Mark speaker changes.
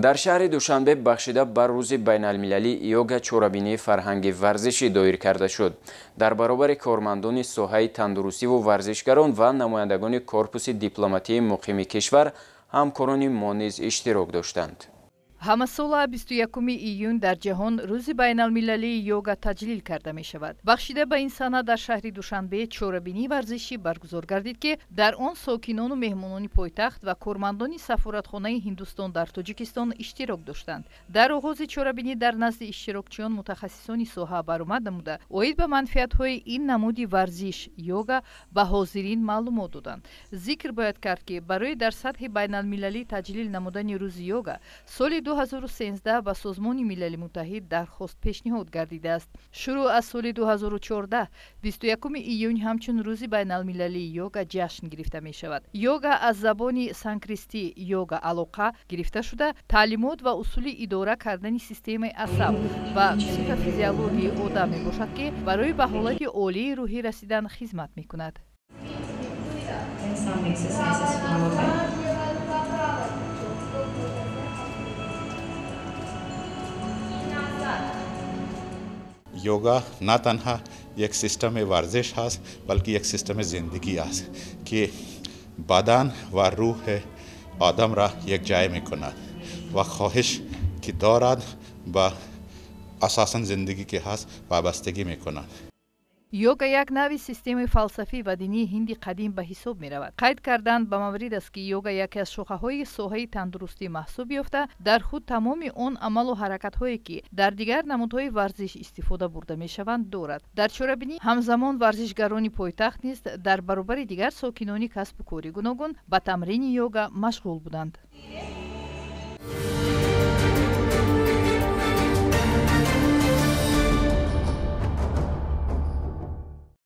Speaker 1: Дар шаҳри Душанбе бахшида ба рӯзи байналмилалии йога чорабинии фарҳанги варзишӣ доир карда шуд. Дар баробари кормандони соҳаи тандурустиву варзишгарон ва намояндагони корпуси дипломатии муқими кишвар ҳамкорони мо низ иштирок доштанд.
Speaker 2: Ҳамасола 21 июн дар ҷаҳон рӯзи байналмилалии йога таҷлил карда мешавад. Бахшида ба ин сана дар шаҳри Душанбе чорабинии варзишӣ баргузор гардид, ки дар он сокинону меҳмонони пойтахт ва кормандони сафоратхонаи Ҳиндустон дар Тоҷикистон иштирок доштанд. Дар оғози чорабинӣ дар назди иштирокчиён мутахассисони соҳа баромад намуда, оид ба манфиатҳои ин намуди варзиш йога ба ҳозирин маълумот доданд. Зикр бояд кард, ки барои дар сатҳи байналмилалӣ таҷлил намудани рӯзи йога соли 2013 ба Созмони Милали Муттаҳид дархост пешниҳод гардидааст. Шурӯъ аз соли 2014 21 июн ҳамчун рӯзи байналмилалии йога ҷашн гирифта мешавад. Йога аз забони санскритӣ йога алоқа гирифта шуда, таълимот ва усули идора кардани системаи асаб ва психофизиологияи одам мебошад, ки барои ба ҳолати олии рӯҳӣ расидан хизмат мекунад.
Speaker 3: Yoga на танҳо як системи варзиш ҳаст, балки як системи зиндагӣ аст, ки бадан ва рӯҳи одамро як ҷой мекунад ва хоҳиш ки дорад ба асосан зиндагӣ ки ҳаст вобастагӣ мекунад.
Speaker 2: Йога як нави системаи фалсафӣ ва динии ҳинди қадим ба ҳисоб меравад. Қайд кардан ба маврид аст, ки йога яке аз шохаҳои соҳаи тандурустӣ маҳсуб ёфта, дар худ тамоми он амалу ҳаракатҳое, ки дар дигар намудҳои варзиш истифода бурда мешаванд, дорад. Дар чорабинӣ ҳамзамон варзишгарони пойтахт низ дар баробари дигар сокинони касбу кори гуногун ба тамрини йога машғул буданд.